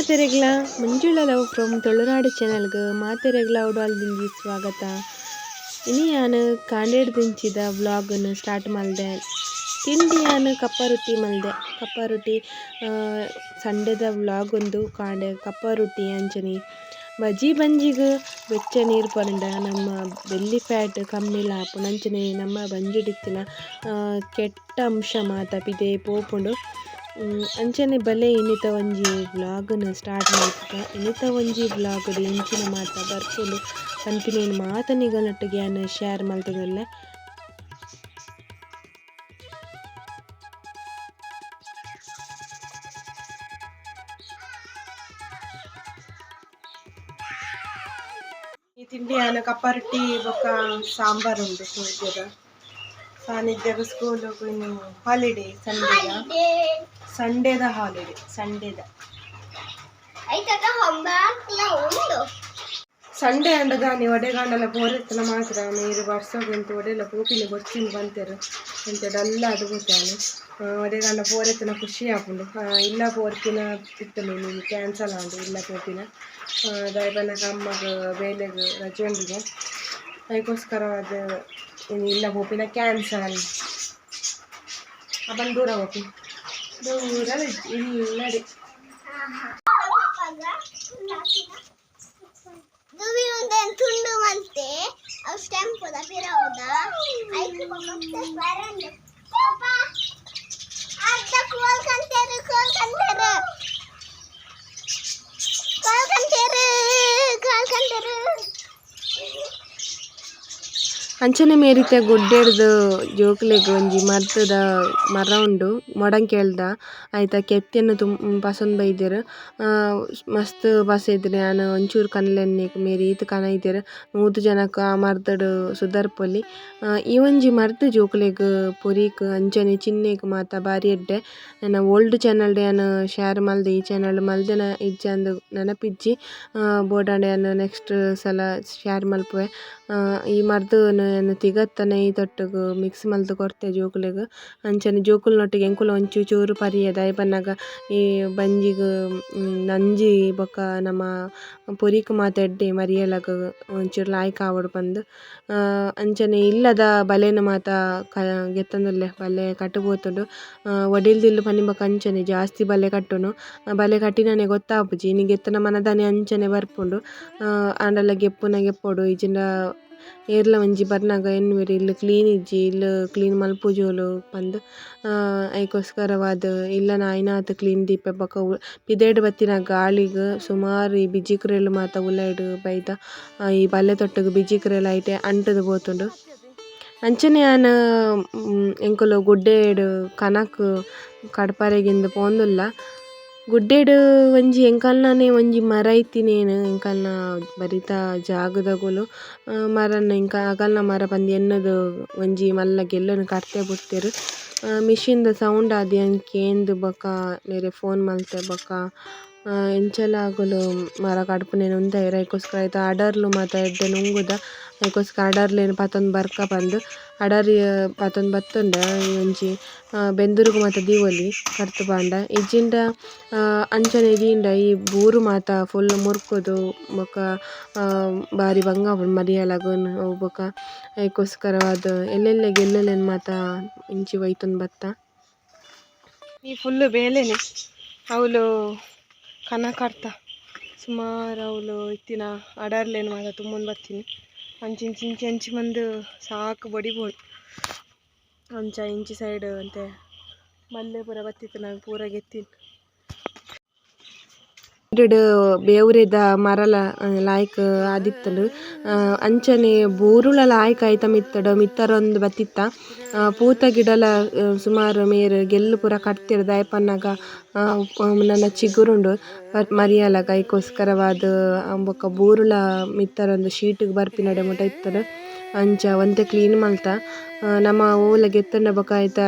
ಮಾತೆರೆಗ್ಲ Manjula love from Tulunadu ಚಾನೆಲ್ಗ್ ಮಾತೆರೆಗ್ಲ ಉಡಾಲ್ದಿಂಜಿ ಸ್ವಾಗತ. ಇನಿ ಯಾನ್ ಕಾಂಡೇಡ್ ದಿಂಚಿದ ವ್ಲಾಗನ್ನು ಸ್ಟಾರ್ಟ್ ಮಲ್ದೆ. ತಿಂಡಿ ಯಾನ್ ಕಪ್ಪ ರೊಟ್ಟಿ ಮಲ್ದೆ. ಕಪ್ಪ ರೊಟ್ಟಿ ಸಂಡೆದ ವ್ಲಾಗ್ ಒಂದು ಕಾಂಡೆ ಕಪ್ಪ ರೊಟ್ಟಿ ಅಂಚನೆ ಬಜಿ ಬಂಜಿಗ್ ಬೆಚ್ಚ ನೀರು ಪರಂಡ ನಮ್ಮ ಬೆಲ್ಲಿ ಫ್ಯಾಟ್ ಕಮ್ಮಿಲ ಆಪುಂಡು. ಅಂಚನೆ ನಮ್ಮ ಬಂಜಿಡಿತ್ತಿನ ಕೆಟ್ಟ ಅಂಶ ಮಾತ ಪಿದೆ ಪೋಪುಂಡು. ಅಂಚನೆ ಬಲೆ ಇನ್ನಿತ ಒಂಜಿ ವ್ಲಾಗನ್ನು ಸ್ಟಾರ್ಟ್ ಮಲ್ಪುಗ. ಇನ್ನಿತ ಒಂಜಿ ವ್ಲಾಗ್ ಎಂಚಿನ ಮಾತ ಬರ್ಪುಂಡು ಪನ್ಪಿನೇನು ಮಾತ ನಿಗಲ್ನೊಟ್ಟಿಗೆ ಯಾನ್ ಶೇರ್ ಮಲ್ತೊಂದುಲ್ಲೆ. ಈ ತಿಂಡಿ ಯಾನ್ ಕಪ್ಪ ರೊಟ್ಟಿ ಬೊಕ್ಕ ಸಾಂಬಾರ್ ಉಂಡು ಸೂಜ್ಯದ. ಸಾನಿಧ್ಯಗ್ ಸ್ಕೂಲ್ ಇನ್ನು ಹಾಲಿಡೇ, ಸಂಡೇದ ಸಂಡೇದ ಹಾಲಿಡೇ ಸಂಡೇದ. ಸಂಡೇ ಅಂಡ ದಾನಿ ಒಡೆಗಾಂಡಲ ಪೋರೆತ್ತನ ಮಾತ್ರ ನೀರು ಬರ್ಸೋಗಂತು ಒಡೆಲ ಪೋಪಿನ ಬೊರ್ಚಿನ ಬಂತೆರು ಅಂಚ ಡಲ್ಲ ಅದು ಪೋತಾನೆ. ಒಡೆಗಾಂಡ ಪೋರೆತ್ತನ ಖುಷಿ ಆಪುಂಡು. ಇಲ್ಲ ಪೋರ್ಪಿನ ಇತ್ತುಂಡು, ನೀನು ಕ್ಯಾನ್ಸಲ್ ಆಂಡು ಇಲ್ಲ ಪೋಪಿನ. ದಾಯೆ ಅಮ್ಮಗ್ ಬೇಲೆಗ್ ರಜೆ ಉಂಡಿಗೆ, ಅದಕ್ಕೋಸ್ಕರವಾದ ಇಲ್ಲ ಪೋಪಿನ ಕ್ಯಾನ್ಸಲ್. ಅವನ್ ದೂರ ಹೋಗಿ ದೂರ ಇಲ್ಲಡೆ. ತುಂಡು ಮಂತೆ ಅವು ಸ್ಟೆಂಪುದ ಪಿರವುದ ಐಕ್ ಬರಂಡು ಪಾಪ ಅರ್ಧ ಕೋಲ್ ಕಂತೇರು ಕೋಲ್ ಕಂತೇರು ಕೋಲ್ ಕಂತೇರು ಕೋಲ್ ಕಂತೇರು. ಅಂಚನೆ ಮೇರಿತ ಗುಡ್ಡೆಡ್ದ್ ಜೋಕುಲೆಗ್ ಒಂಜಿ ಮರ್ದದ ಮರ ಉಂಡು ಮೊಡಂಕೇಳ್ದ ಐತ ಕೆತ್ತೆನ್ ಪಸೊಂದು ಬೈದೆರ್. ಮಸ್ತ್ ಪಸೆದ್ಂಡ್ ಯಾನ್ ಒಂಚೂರು ಕನ್ಲೆನ್ನಿಗ್ ಮೇರ್ ಈತ್ ಕನೈದೆರ್. 100 ಜನಕ್ ಆ ಮರ್ದ್ಡ್ ಸುದರ್ಪೊಲಿ. ಈ ಒಂಜಿ ಮರ್ದ್ ಜೋಕುಲೆಗ್ ಪುರಿಕ್ ಅಂಚನೆ ಚಿನ್ನೆಗ್ ಮಾತ ಬಾರಿ ಎಡ್ಡೆ. ಎನ್ನ ಓಲ್ಡ್ ಚಾನೆಲ್ಡ್ ಯಾನ್ ಶೇರ್ ಮಲ್ದೆ, ಈ ಚಾನೆಲ್ ಮಲ್ದೆನ ಇಜ್ಜಂದ್ ನೆನಪಿಜ್ಜಿ. ಬೋಡಾಂಡ ಯಾನ್ ನೆಕ್ಸ್ಟ್ ಸಲ ಶೇರ್ ಮಲ್ಪುವೆ. ಈ ಮರ್ದ್ ಯಾನ್ ತಿಗತ್ತ ನೆಯ್ಯಿದೊಟ್ಟುಗು ಮಿಕ್ಸ್ ಮಲ್ತ್ ಕೊರ್ತೆ ಜೋಕುಲೆಗ್. ಅಂಚನೆ ಜೋಕುಲ್ನೊಟ್ಟಿಗೆ ಎಂಕುಲು ಒಂಚೂರು ಚೂರು ಪರಿಯೆ ದಾಯೆ ಪನ್ನಗ ಈ ಬಂಜಿಗ್ ನಂಜಿ ಬೊಕ್ಕ ನಮ್ಮ ಪುರಿಕ್ ಮಾತ ಎಡ್ಡೆ ಮರಿಯಲಗ್ ಒಂಚೂರು ಲಾಯ್ಕ್ ಆವೊಡು ಪಂದ್. ಅಂಚನೆ ಇಲ್ಲದ ಬಲೆನ್ ಮಾತ ಗೆತ್ತೊಂದುಲ್ಲೆ, ಬಲೆ ಕಟ್ಟು ಪೋತುಂಡು. ಒಡಿಲ್ದಿಲ್ಲ್ ಪನ್ನಿ ಬೊಕ ಅಂಚನೆ ಜಾಸ್ತಿ ಬಲೆ ಕಟ್ಟುನು. ಬಲೆ ಕಟ್ಟಿನನೆ ಗೊತ್ತಾಪುಜಿ, ಇನಿ ಗೆತ್ತುನ ಮನದಾನಿ ಅಂಚನೆ ಬರ್ಪುಂಡು. ಆಂಡಲ ಗೆಪ್ಪುನ ಗೆಪ್ಪೊಡು, ಇಜ್ಜಿಂಡ ಏರ್ಲ ಒಂಜಿ ಬರ್ನಗ ಎನ್ನುವೆರ್ ಇಲ್ಲ್ ಕ್ಲೀನ್ ಇಜ್ಜಿ, ಇಲ್ಲ್ ಕ್ಲೀನ್ ಮಲ್ಪುಜೋಲು ಪಂದ್. ಐಕೋಸ್ಕರವಾದ್ ಇಲ್ಲನ್ ಆಯಿನಾತ್ ಕ್ಲೀನ್ ದೀಪೆ. ಬೊಕ ಪಿದಯ್ಡ್ ಬತ್ತಿನ ಗಾಳಿಗ್ ಸುಮಾರ್ ಈ ಬಿಜಿಕ್ರೆಲು ಮಾತ ಉಲಯಿಡ್ ಬೈದ. ಈ ಬಲ್ಲೆದೊಟ್ಟುಗು ಬಿಜಿಕ್ರೆಲು ಐಟೆ ಅಂಟುದು ಪೋತುಂಡು. ಅಂಚನೆ ಯಾನ್ ಎಂಕುಲು ಗುಡ್ಡೆಡ್ ಕನಕ್ ಕಡ್ಪರೆಗಿಂದ್ ಪೋವೊಂದುಲ್ಲ. ಗುಡ್ಡೆಡ್ ಒಂಜಿ ಎಂಕಲ್ನನೆ ಒಂಜಿ ಮರ ಇತ್ತಿನೇನ್ ಎಂಕಲ್ನ ಬರಿತ ಜಾಗದಗುಲು ಮರನ್ ಎಂಕ ಅಗಲ್ನ ಮರ ಪಂದ್ ಎನ್ನುದು ಒಂಜಿ ಮಲ್ಲ ಗೆಲ್ಲುನು ಕಡ್ತೆ ಬುಡ್ತೆರ್. ಮಿಷಿನ್ ದ ಸೌಂಡ್ ಆದ್ ಯಾನ್ ಕೇಂದ್ ಬೊಕ ಮೇರೆ ಫೋನ್ ಮಲ್ತೆ. ಬೊಕ ಎಂಚಲ ಅಗುಲು ಮರ ಕಡ್ಪುನೆನ್ ಉಂತಾಯೆರ್. ಐಕೋಸ್ಕರ ಐತ ಅಡರ್ಲು ಮಾತ ಎಡ್ಡೆ ನುಂಗುದ, ಐಕೋಸ್ಕರ ಅಡರ್ಲೆನ್ ಪತೊಂದು ಬರ್ಕ ಪಂದ್ ಅಡರ್ ಪತೊಂದು ಬತ್ತುಂಡ ಒಂಜಿ ಬೆಂದುರುಗು ಮಾತ ದೀವೊಲಿ ಕಡ್ತ್ ಪಾಂಡ. ಇಜ್ಜಿಂಡ ಅಂಚನೆ ದೀಂಡ ಈ ಬೂರು ಮಾತ ಫುಲ್ ಮುರ್ಕುದು ಬೊಕ ಬಾರಿ ಬಂಗ ಆಪುಂಡು ಮರಿಯಲಗ್ ಬೊಕ. ಐಕೋಸ್ಕರವಾದ್ ಎಲ್ಲೆಲ್ಲೆ ಗೆಲ್ಲುಲೆನ್ ಮಾತ ಇಂಚಿ ಒಯ್ತೊಂದು ಬತ್ತ. ಈ ಫುಲ್ಲು ಬೇಲೆನೆ ಅವುಲು ಕನಕರ್ತ ಸುಮಾರು ಅವುಲು ಇತ್ತಿನ ಅಡರ್ಲೆನ್ ಮಾತ ತುಂಬೊಂದು ಬತ್ತೀನಿ. ಅಂಚಿ ಇಂಚಿ ಇಂಚಿ ಅಂಚಿ ಮಂದು ಸಾಕು ಬೊಡಿ ಬೋಡು. ಅಂಚ ಇಂಚಿ ಸೈಡ್ ಅಂತೆ ಮಲ್ಲೆ ಪೂರ ಬತ್ತಿತ್ತು, ನಾನು ಪೂರ ಗೆತ್ತೀನಿ. ಬೇವುರೆದ ಮರಲ ಲಾಯ್ಕ್ ಆದಿತ್ತುಂಡು. ಅಂಚನೆ ಬೂರುಲ ಲಾಯ್ಕ್ ಐತ ಮಿತ್ತಡ್ ಮಿತ್ತರೊಂದು ಬತ್ತಿತ್ತ. ಪೂತ ಗಿಡಲ ಸುಮಾರು ಮೇರ್ ಗೆಲ್ಲ್ ಪೂರ ಕಟ್ತೆರ್ ದಾಯೆ ಪನ್ನಗ ನನ ಚಿಗುರುಂಡು ಮರಿಯಲಗ್ ಐಕೋಸ್ಕರವಾದ್. ಬೊಕ ಬೂರುಲ ಮಿತ್ತರೊಂದು ಶೀಟ್ಗ್ ಬರ್ಪಿನಡೆ ಮುಟ ಇತ್ತುಂಡು. ಅಂಚ ಒಂತೆ ಕ್ಲೀನ್ ಮಲ್ತ. ನಮ ಓಲ ಗೆತ್ತುಂಡ ಬೊಕ ಐತ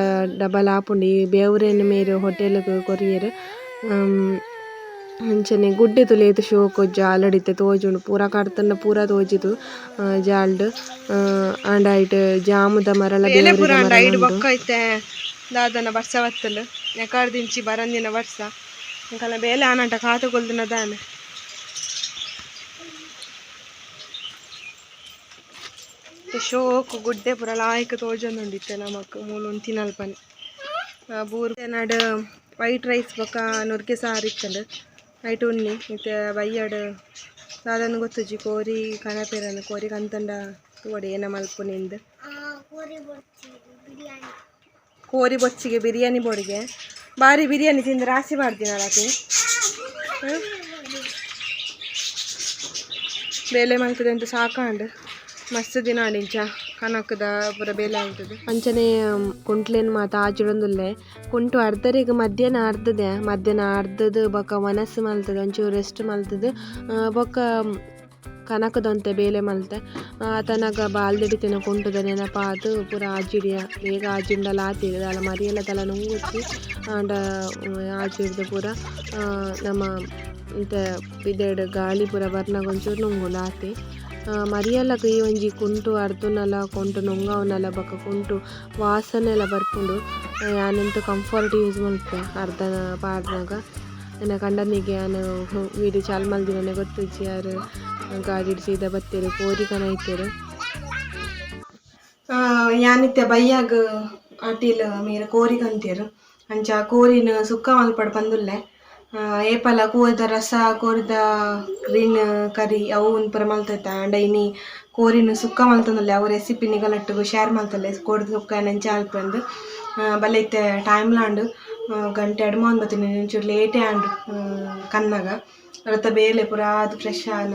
ಡಬಲ್ ಆಪುಂಡು. ಈ ಬೇವುರೆನ್ ಮೇರ್ ಹೋಟೆಲ್ ಗ್ ಕೊರಿಯೆರ್. ಅಂಚನೆ ಗುಡ್ಡೆ ತೂಲೆ ಏತ್ ಶೋಕು ಜಾಲ್ಡ್ ಇತ್ತೆ ತೋಜುಂಡು ಪೂರ ಕಡ್ತುಂಡ ಪೂರ ತೋಜುದು ಜಾಲ್ಡ್. ಆಂಡ ಐಟ್ ಜಾಮುದ ಮರಲ ಬೇಲೆ ಪೂರ ಬೇವುರೆದ ಅಂಡ ಮರಲ ಐಡ್ ಉಂಡು. ಬೊಕ್ಕ ಇತ್ತೆ ದಾದನ ಬರ್ಸ ಬತ್ತುಂಡು. ನೆಕಾರ್ದಿಂಚಿ ಬರಂದಿನ ಬರ್ಸ. ಎಂಕಲ್ನ ಬೇಲೆ ಆನಂಟ ಕಾತು ಕೊಲ್ದಿನ ದಾನೆ. ಶೋಕು ಗುಡ್ಡೆ ಪೂರ ಲಾಯ್ಕ್ ತೋಜೊಂದುಂಡಿತ್ತೆ ನಮಕ್ ಮೂಲು ಉಂತಿನಲ್ಪನೆ. ಬೂರು ನಡು ವೈಟ್ ರೈಸ್ ಬೊಕ್ಕ ನುರ್ಗೆ ಸಾರು ಇತ್ತಂಡು ಐಟ್ ಉನ್ನಿ. ಇತ್ತೆ ಬಯ್ಯಡ್ ದಾದನ ಗೊತ್ತುಜಿ, ಕೋರಿ ಕನಪೇರನ್ನು ಕೋರಿ ಕಂತಂಡ ತೂವಡೆ ಏನ ಮಲ್ಪುನಿಂದು. ಕೋರಿ ಬೊಚ್ಚಿಗೆ ಬಿರಿಯಾನಿ ಬೋಡಿಗೆ ಬಾರಿ ಬಿರಿಯಾನಿ ತಿಂದು ರಾಸಿ ಮಾಡ್ತೀನಲ್ಲ. ಬೇಲೆ ಮಲ್ತದೆ ಅಂತ ಸಾಕಾಂಡು ಮಸ್ತ್ ದಿನ ಆಂಡಿಂಚ ಕನಕದ ಪೂರ ಬೇಲೆ ಆಗ್ತದೆ. ಅಂಚನೆ ಕುಂಟ್ಲೇನ್ ಮಾತ ಆಜಿಡೊಂದುಲ್ಲೆ. ಕುಂಟು ಅರ್ಧರಿಗೆ ಮಧ್ಯಾಹ್ನ ಅರ್ಧದೆ, ಮಧ್ಯಾಹ್ನ ಅರ್ಧದ ಬೊಕ್ಕ ವನಸ್ ಮಲ್ತದೆ, ಒಂಚೂರು ರೆಸ್ಟ್ ಮಲ್ತದೆ ಬೊಕ್ಕ ಕನಕದಂತೆ ಬೇಲೆ ಮಲ್ತೆ. ಆತನಗ ಬಾಲ್ದಡಿತಿನ ಕುಂಟುದ ನೆನಪಾದ್ ಪೂರ ಆಜಿಡಿಯ ಬೇಗ ಆಜಿಂಡಲ ಆತಿಗ ದಾಲ ಮರಿಯಲ ದಾಲ ನುಂಗುಜಿ. ಆಂಡ ಆಜಿಡ್ದು ಪೂರ ನಮ ಇತ್ತೆ ಪಿದಯ್ಡ್ ಗಾಳಿ ಪೂರ ಬರ್ನಗ ಒಂಚೂರು ನುಂಗುಂಡು ಆತೆ. ಮರಿಯಲಗ್ ಈ ಒಂಜಿ ಕುಂಟು ಅರ್ದುನಲ ಕುಂಟು ನುಂಗವುನಲ ಬೊಕ ಕುಂಟು ವಾಸನೆಲ ಬರ್ಪುಂಡು. ಯಾನಂತು ಕಂಫರ್ಟ್ ಯೂಸ್ ಮಲ್ಪುವೆ ಅರ್ಧ ಪಾಡ್ನಗ. ಎನ್ನ ಕಂಡನಿಗೆ ಯಾನ್ ವೀಡಿಯೋ ಚಾಲು ಮಲ್ದಿನನೆ ಗೊತ್ತುಜ್ಜಿ, ಆರ್ ಗಾಡಿಡ್ ಸೀದಾ ಬತ್ತೆರ್ ಕೋರಿ ಕನೈತೆರ್. ಯಾನಿತ್ತೆ ಬಯ್ಯಾಗ್ ಅಟಿಲ್ ಮೀರ್ ಕೋರಿ ಕಂತೆರ್. ಅಂಚ ಕೋರಿನ ಸುಕ್ಕ ಮಲ್ಪಡ್ ಪಂದುಲ್ಲೆ. ಏಪಲ ಕೋರಿದ ರಸ, ಕೋರಿದ ಗ್ರೀನ್ ಕರಿ ಅವು ಪೂರ ಮಲ್ತೈತೆ. ಆಂಡ ಇನಿ ಕೋರಿನ ಸುಕ್ಕ ಮಲ್ತೊಂದುಲ್ಲೆ. ಅವು ರೆಸಿಪಿ ನಿಗಲಟ್ಟುಗು ಶೇರ್ ಮಲ್ತೊಲ್ಲೆ, ಕೋರಿದ ಸುಕ್ಕ ಎಂಚ ಮಲ್ಪಂದು. ಬಲ್ಲೆ ಇತ್ತೆ ಟೈಮ್ ಲಾಂಡ್ ಗಂಟೆ ಎಡ್ಮ ಬತ್ತಿನಿ, ಒಂಚೂರು ಲೇಟೇ ಆಂಡ್ ಕನ್ನಗ. ಅರ್ಧ ಬೇಲೆ ಪೂರ ಅದು ಫ್ರೆಶ್ ಆನ.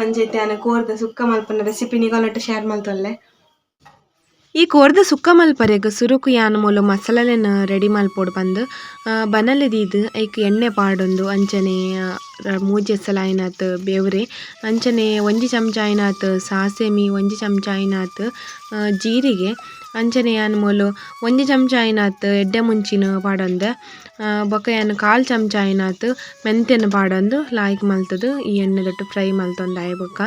ಅಂಚ ಇತ್ತೆ ಯಾನ್ ಕೋರಿದ ಸುಕ್ಕ ಮಲ್ಪುನ ರೆಸಿಪಿ ನಿಗಲಟ್ಟು ಶೇರ್ ಮಲ್ತೊಲ್ಲೆ. ಈ ಕೋರ್ದ ಸುಕ್ಕ ಮಲ್ಪರೆಗ್ ಸುರುಕು ಯಾನ್ ಮೂಲು ಮಸಾಲೆನ್ ರೆಡಿ ಮಲ್ಪೊಡು ಪಂದ್ ಬನಲೆ ದೀದ್ ಐಕ್ ಎಣ್ಣೆ ಪಾಡೊಂದು ಅಂಚನೆ ಮೂಜಿ ಎಸಲ್ ಆಯಿನಾತ್ ಬೇವ್ರೆ, ಅಂಚನೆ ಒಂಜಿ ಚಮಚ ಆಯಿನಾತ್ ಸಾಸೆಮಿ, ಒಂಜಿ ಚಮಚ ಆಯಿನಾತ್ ಜೀರಿಗೆ, ಅಂಚನೆ ಯಾನ್ ಮೂಲು ಒಂಜಿ ಚಮಚ ಆಯಿನಾತ್ ಎಡ್ಡೆ ಮುಂಚಿನ ಪಾಡೊಂದೆ. ಬೊಕ ಯಾನ್ ಕಾಲ್ ಚಮಚ ಆಯಿನಾತ್ ಮೆಂತೆನ್ ಪಾಡೊಂದು ಲಾಯ್ಕ್ ಮಲ್ತುದು ಈ ಎಣ್ಣೆದೊಟ್ಟು ಫ್ರೈ ಮಲ್ತೊಂದು ಆಯಿ ಬೊಕ್ಕ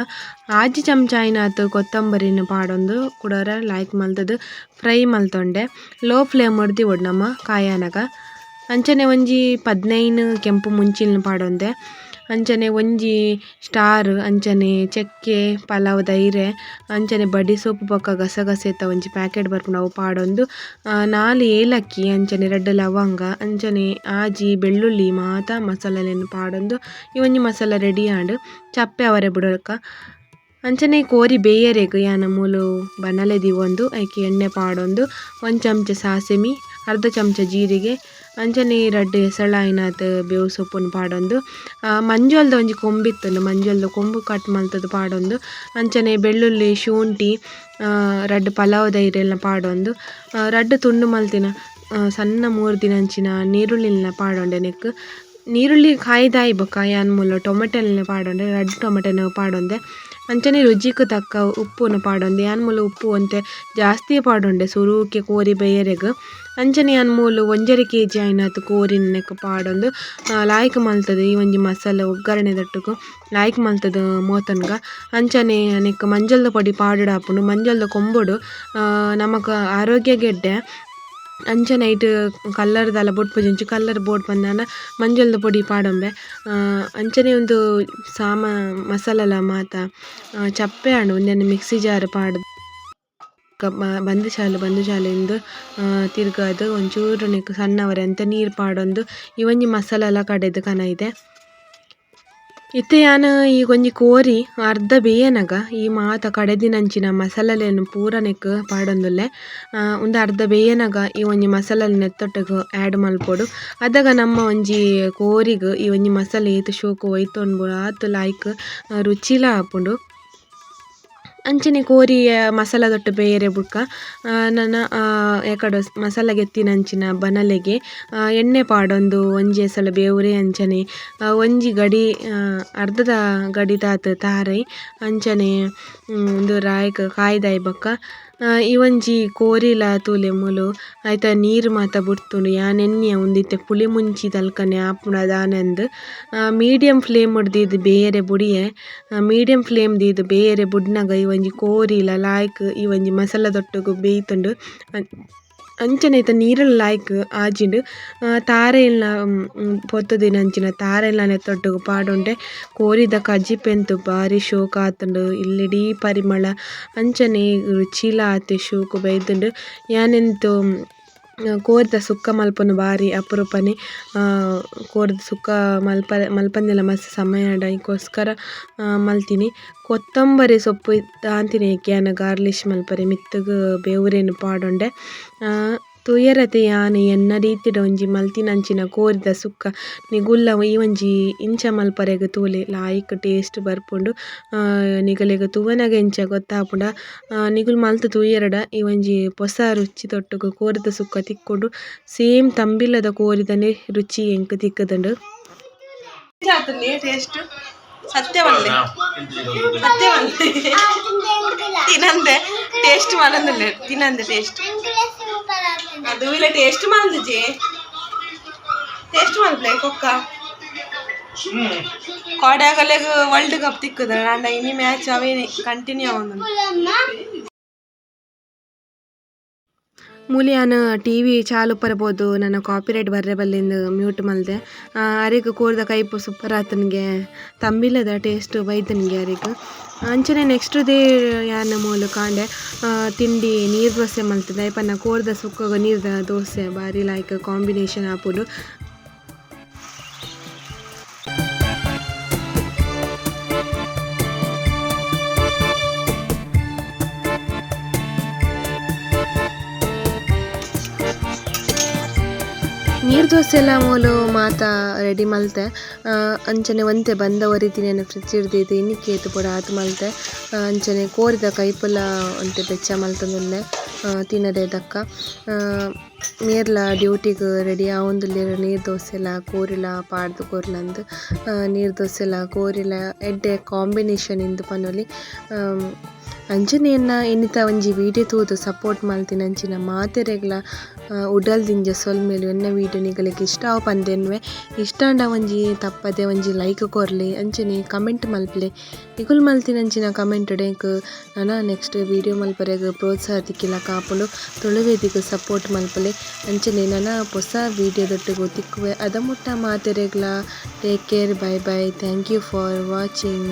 ಆಜಿ ಚಮಚ ಆಯಿನಾತ್ ಕೊತ್ತಂಬರಿನ ಪಾಡೊಂದು ಕುಡೋರ ಲಾಯ್ಕ್ ಮಲ್ತುದು ಫ್ರೈ ಮಲ್ತೊಂಡೆ. ಲೋ ಫ್ಲೇಮ್ ದೀವೊಡು ನಮ ಕಾಯನಗ. ಅಂಚನೆ ಒಂಜಿ 15 ಕೆಂಪು ಮುಂಚಿನ ಪಾಡೊಂದೆ. ಅಂಚನೆ ಒಂಜಿ ಸ್ಟಾರ್, ಅಂಚನೆ ಚಕ್ಕೆ ಪಲಾವ್ ದೈರೆ, ಅಂಚನೆ ಬಡಿ ಸೊಪ್ಪು ಬೊಕ್ಕ ಗಸಗಸೆತ ಒಂಜಿ ಪ್ಯಾಕೆಟ್ ಬರ್ಪುಂಡು ಅವು ಪಾಡೊಂದು, 4 ಏಲಕ್ಕಿ, ಅಂಚನೆ 2 ಲವಂಗ, ಅಂಚನೆ ಆಜಿ ಬೆಳ್ಳುಳ್ಳಿ ಮಾತ ಮಸಾಲೆಲೆನ್ ಪಾಡೊಂದು ಈ ಒಂಜಿ ಮಸಾಲೆ ರೆಡಿ ಆಂಡ್. ಚಪ್ಪೆ ಅವರೆ ಬುಡಕ. ಅಂಚನೆ ಕೋರಿ ಬೇಯರೆಗ್ ಯಾನ ಮೂಲು ಬನಲೆ ದೀವೊಂದು ಐಕ್ ಎಣ್ಣೆ ಪಾಡೊಂದು ಒಂಜಿ ಚಮಚ ಸಾಸೆಮಿ, ಅರ್ಧ ಚಮಚ ಜೀರಿಗೆ, ಅಂಚನೆ 2 ಎಸಳಾಯಿನಾತ್ ಬೇವು ಸೊಪ್ಪುನು ಪಾಡೊಂದು, ಮಂಜೊಲ್ದ ಒಂಜಿ ಕೊಂಬಿತ್ತುಂಡು ಮಂಜೊಲ್ದ ಕೊಂಬು ಕಟ್ ಮಲ್ತುದು ಪಾಡೊಂದು, ಅಂಚನೆ ಬೆಳ್ಳುಳ್ಳಿ ಶುಂಠಿ 2 ಪಲಾವ್ ದೈರೆಲ್ಲ ಪಾಡೊಂದು, 2 ತುಂಡು ಮಲ್ತಿನ ಸಣ್ಣ ಮೂರ್ದಿನಂಚಿನ ನೀರುಳ್ಳಿನ ಪಾಡೊಂಡೆ. ನೆಕ್ ನೀರುಳ್ಳಿ ಕಾಯ್ದಾಯಿ ಬೊಕ್ಕ ಯಾನ್ ಮೂಲು ಟೊಮೆಟೊಲ್ನ ಪಾಡೊಂಡೆ, 2 ಟೊಮೆಟೊನ ಪಾಡೊಂದೆ. ಅಂಚನೆ ರುಚಿಕ್ ತಕ್ಕ ಉಪ್ಪುನು ಪಾಡೊಂದೆ. ಯಾನ್ ಮೂಲು ಉಪ್ಪು ಒಂತೆ ಜಾಸ್ತಿ ಪಾಡೊಂಡೆ ಸುರುಕೆ ಕೋರಿ ಬೇಯರೆಗ್. ಅಂಚನೆ ಯಾನ್ ಮೂಲು 1.5 ಕೆಜಿ ಆಯಿನಾತ್ ಕೋರಿನ್ ನೆಕ್ ಪಾಡೊಂದು ಲಾಯ್ಕ್ ಮಲ್ತುದು ಈ ಒಂಜಿ ಮಸಾಲೆ ಒಗ್ಗರಣೆದೊಟ್ಟುಗು ಲಾಯ್ಕ್ ಮಲ್ತುದು ಮೋತನ್ಗ. ಅಂಚನೆ ನೆಕ್ ಮಂಜಲ್ದ ಪೊಡಿ ಪಾಡೊಡಾಪುಂಡು. ಮಂಜಲ್ದ ಕೊಂಬುಡು ನಮಕ್ ಆರೋಗ್ಯ ಗೆಡ್ಡೆ. ಅಂಚನೆ ಐಟ್ ಕಲ್ಲರ್ ದಾಲ ಬೊಡ್ಪುಜಿ, ಒಂಚೂರು ಕಲ್ಲರ್ ಬೋಡ್ ಪಂದಾಂಡ ಮಂಜಲ್ದ ಪೊಡಿ ಪಾಡೊಂಬೆ. ಅಂಚನೆ ಉಂದು ಸಾಮ ಮಸಾಲೆಲ ಮಾತ ಚಪ್ಪೆ ಆಂಡ್. ಉಂದೆನ್ ಮಿಕ್ಸಿ ಜಾರ್ ಪಾಡ್ ಬಂದ್ ಶಾಲೆ ಬಂದ್ ಶಾಲೆ ಇಂದ್ ತಿರ್ಗಾದ್ ಒಂಚೂರು ನೆಕ್ ಸಣ್ಣವರೆ ಅಂತೆ ನೀರ್ ಪಾಡೊಂದು ಈ ಒಂಜಿ ಮಸಾಲೆಲ ಕಡೆದ್ ಕನೈದೆ. ಇತ್ತೆ ಯಾನ್ ಈ ಒಂಜಿ ಕೋರಿ ಅರ್ಧ ಬೇಯನಗ ಈ ಮಾತ ಕಡೆದಿನಂಚಿನ ಮಸಾಲೆಲೆನ್ ಪೂರ ನೆಕ್ ಪಾಡೊಂದುಲ್ಲೆ. ಉಂದು ಅರ್ಧ ಬೇಯನಗ ಈ ಒಂಜಿ ಮಸಾಲೆನ್ ನೆತ್ತೊಟ್ಟುಗು ಆ್ಯಡ್ ಮಲ್ಪೊಡು. ಅದಗ ನಮ್ಮ ಒಂಜಿ ಕೋರಿಗ್ ಈ ಒಂಜಿ ಮಸಾಲೆ ಏತ್ ಶೋಕು ಒಯ್ತೊಂಬುಡು ಆತ್ ಲಾಯ್ಕ್ ರುಚಿಲ ಆಪುಂಡು. ಅಂಚನೆ ಕೋರಿ ಮಸಾಲೆದೊಟ್ಟು ಬೇಯರೆ ಬುಕ್ಕ ನನ ಎಕಡೆ ಮಸಾಲೆ ಗೆತ್ತಿನಂಚಿನ ಬನಲೆಗೆ ಎಣ್ಣೆ ಪಾಡೊಂದು ಒಂಜಿ ಎಸಳು ಬೇವುರೆ, ಅಂಚನೆ ಒಂಜಿ ಗಡಿ ಅರ್ಧದ ಗಡಿದಾತ್ ತಾರೈ, ಅಂಚನೆ ಉಂದು ರಾಯ್ಕ್ ಕಾಯ್ದಾಯಿ ಬೊಕ್ಕ ಈ ಒಂಜಿ ಕೋರಿಲ ತೂಲೆ ಮೂಲು ಐತ ನೀರು ಮಾತ ಬುಡ್ತುಂಡು. ಯಾನ್ ಎನ್ನಿಯ ಉಂದಿತ್ತೆ ಪುಳಿ ಮುಂಚಿ ತಲ್ಕನೆ ಆಪುಂಡ ದಾನೆಂದ್. ಮೀಡಿಯಂ ಫ್ಲೇಮ್ ದೀದ್ ಬೇಯರೆ ಬುಡಿಯೆ. ಮೀಡಿಯಂ ಫ್ಲೇಮ್ ದೀದ್ ಬೇಯರೆ ಬುಡ್ನಗ ಈ ಒಂಜಿ ಕೋರಿಲ ಲಾಯ್ಕ್ ಈ ಒಂಜಿ ಮಸಾಲೆದೊಟ್ಟುಗು ಬೇಯ್ತುಂಡು. ಅಂಚನೆ ಇತ್ತೆ ನೀರುಲ ಲಾಯ್ಕ್ ಆಜಿಂಡ್ ತಾರೆಲ್ನ ಪೊತ್ತುದಿನಂಚಿನ ತಾರೆಲ್ನ ನೆತ್ತೊಟ್ಟುಗು ಪಾಡೊಂಡೆ ಕೋರಿದ ಕಜಿಪೆಂತು ಬಾರಿ ಶೋಕು ಆತುಂಡು ಇಲ್ಲಿಡೀ ಪರಿಮಳ ಅಂಚನೆ ರುಚಿಲ ಆತೆ ಶೋಕು ಬೈದುಂಡು ಯಾನೆಂತು ಕೋರಿದ ಸುಕ್ಕ ಮಲ್ಪುನು ಬಾರಿ ಅಪರೂಪನೆ ಕೋರಿದ ಸುಕ್ಕ ಮಲ್ಪಂದೆಲ ಮಸ್ತ್ ಸಮಯ ಆಂಡ ಐಕೋಸ್ಕರ ಮಲ್ತಿನಿ ಕೊತ್ತಂಬರಿ ಸೊಪ್ಪು ದಾಂತಿನೇಕೆ ಯಾನ್ ಗಾರ್ನಿಷ್ ಮಲ್ಪರೆ ಮಿತ್ತುಗು ಬೇವುರೆನ್ ಪಾಡೊಂಡೆ ತೂಯರತೆ ಯಾನ್ ಎನ್ನ ರೀತಿಡ್ ಒಂಜಿ ಮಲ್ತಿನಂಚಿನ ಕೋರಿದ ಸುಕ್ಕ ನಿಗುಲ್ಲ ಈ ಒಂಜಿ ಇಂಚ ಮಲ್ಪರೆಗ್ ತೂಲೆ ಲಾಯ್ಕ್ ಟೇಸ್ಟ್ ಬರ್ಪುಂಡು ನಿಗಲೆಗ್ ತೂವನಗ ಎಂಚ ಗೊತ್ತಾಪುಂಡ ನಿಗುಲು ಮಲ್ತ್ ತೂಯೆರಡ ಈ ಒಂಜಿ ಪೊಸ ರುಚಿ ತೊಟ್ಟುಗು ಕೋರಿದ ಸುಕ್ಕ ತಿಕ್ಕುಂಡು ಸೇಮ್ ತಂಬಿಲದ ಕೋರಿದನೆ ರುಚಿ ಎಂಕ್ ತಿಕ್ಕುದುಂಡು. ಟೇಸ್ಟ್ ಸತ್ಯವಲ್ಲೇ ಸತ್ಯವಲ್ಲೇ ತಿನಂದೆ ಟೇಸ್ಟ್ ಮಲಂದಿಲ್ಲ ತಿನಂದೆ ಟೇಸ್ಟ್ ಅದು ಇಲ್ಲ ಟೇಸ್ಟ್ ಮಲಂದಿಜಿ ಟೇಸ್ಟ್ ಮಲ್ಪ್ಲೆ ಕೊಕ್ಕ ಕೋಡ್ಯಾಗಲೆಗ್ ವರ್ಲ್ಡ್ ಕಪ್ ತಿಕ್ಕುದ ಅಂಡ ಇನಿ ಮ್ಯಾಚ್ ಅವೇ ಕಂಟಿನ್ಯೂ ಆವೊಂದುಂಡು. ಮೂಲು ಯಾನ್ ಟಿ.ವಿ ಚಾಲು ಪರ್ಬೋದು ನನ ಕಾಪಿರೈಟ್ ಬರ್ರೆ ಬಲ್ಲಿಂದ್ ಮ್ಯೂಟ್ ಮಲ್ದೆ ಅರೆಗ್ ಕೋರ್ದ ಕೈಪು ಸೂಪರ್ ಆತುನ್ಗೆ ತಂಬಿಲದ ಟೇಸ್ಟ್ ಬೈದುನ್ಗೆ ಅರೆಗ್ ಅಂಚನೆ ನೆಕ್ಸ್ಟ್ ಡೇ ಯಾನ್ ಮೂಲು ಕಾಂಡೆ ತಿಂಡಿ ನೀರು ದೋಸೆ ಮಲ್ತುದೆ ದಾಯೆ ಪಂಡ ಕೋರ್ದ ಸುಕ್ಕಗ್ ನೀರ್ದ ದೋಸೆ ಬಾರಿ ಲಾಯ್ಕ್ ಕಾಂಬಿನೇಷನ್ ಆಪುಂಡು. ನೀರು ದೋಸೆ ಎಲ್ಲ ಮೂಲು ಮಾತ ರೆಡಿ ಮಲ್ತೆ ಅಂಚನೆ ಒಂತೆ ಬಂದ ಒರಿತಿನೆನ್ ಫ್ರಿಜ್ ದೀದ್ ಇನಿಕ್ ಏತ್ ಪೂರ ಆತ್ ಮಲ್ತೆ ಅಂಚನೆ ಕೋರಿದ ಕೈಪುಲ ಒಂತೆ ಬೆಚ್ಚ ಮಲ್ತೊಂದುಲ್ಲೆ ತಿನರೆ ದಕ್ಕ ಮೇರ್ಲ ಡ್ಯೂಟಿಗ್ ರೆಡಿ ಆವೊಂದುಲ್ಲೆರ್ ನೀರು ದೋಸೆಲ ಕೋರಿಲ ಪಾಡ್ದ್ ಕೊರ್ಲಂದ್ ನೀರು ದೋಸೆಲ ಕೋರಿಲ ಎಡ್ಡೆ ಕಾಂಬಿನೇಷನ್ ಇಂದ್ ಪನೊಲಿ ಅಂಚನೆ ಎನ್ನ ಇನಿತ ಒಂಜಿ ವೀಡಿಯೋ ತೂದು ಸಪೋರ್ಟ್ ಮಲ್ತಿನಂಚಿನ ಮಾತೆರೆಗ್ಲ ಉಡಲ್ ದಿಂಜ ಸೊಲ್ಮೆಲು ಎನ್ನ ವೀಡಿಯೋ ನಿಗಲೆಗ್ ಇಷ್ಟ ಆವು ಪಂದ್ ಇಷ್ಟ ಆಂಡ ಒಂಜಿ ತಪ್ಪದೆ ಒಂಜಿ ಲೈಕ್ ಕೊರ್ಲೆ ಅಂಚನೆ ಕಮೆಂಟ್ ಮಲ್ಪುಲೆ ನಿಕುಲು ಮಲ್ತಿನಂಚಿನ ಕಮೆಂಟ್ ಎಂಕ್ ನನ ನೆಕ್ಸ್ಟ್ ವೀಡಿಯೋ ಮಲ್ಪರೆಗ್ ಪ್ರೋತ್ಸಾಹ ತಿಕ್ಕಿಲಕ ಆಪುಂಡು ತುಳುವೆದಿಗ್ ಸಪೋರ್ಟ್ ಮಲ್ಪುಲೆ ಅಂಚನೆ ನನ ಪೊಸ ವೀಡಿಯೋದೊಟ್ಟುಗು ತಿಕ್ಕುವೆ ಅದ ಮುಟ್ಟ ಮಾತೆರೆಗ್ಲ take care bye bye thank you for watching.